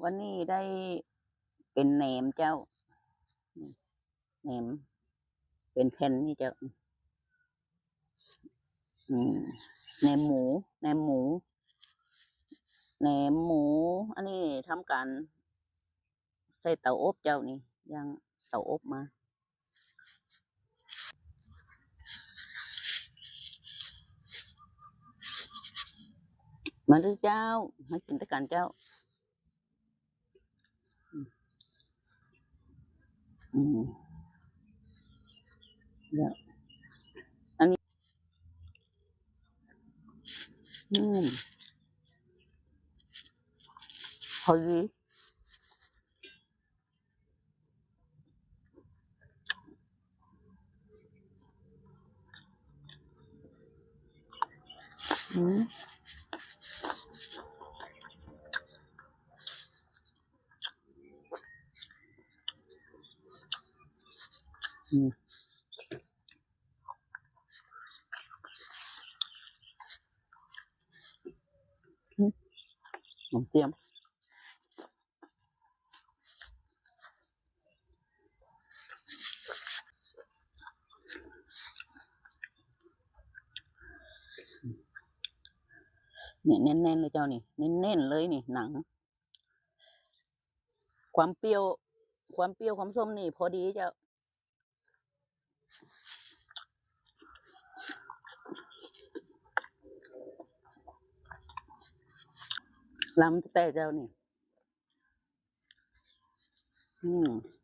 ວັນນີ້ໄດ້ເປັນແໜມເຈົ້າ ແໜມເປັນແຜ່ນນີ້ເຈົ້າ ອືມ ແໜມໝູ ແໜມໝູ ແໜມໝູ ອັນນີ້ທຳການໃສ່ເຕົາອົບເຈົ້ານີ້ ຍ່າງເຕົາອົບມາ. ມາເດີ້ເຈົ້າ ມາກິນນຳກັນເຈົ້າ ອືມ ແລ້ວ ອັນນີ້ ອືມ ພໍດີ. ອືມ ອືມ ອືມ ຫອມຕຽມ. ນີ້ແໜ້ນໆເລີຍເຈົ້ານີ້ ແໜ້ນໆເລີຍນີ້ ໜັງ ຄວາມປ່ຽວ ຄວາມປ່ຽວຄວາມສົ້ມນີ້ພໍດີເຈົ້າ. ລຳແຕ່ເຈົ້ານີ້ ອືມ.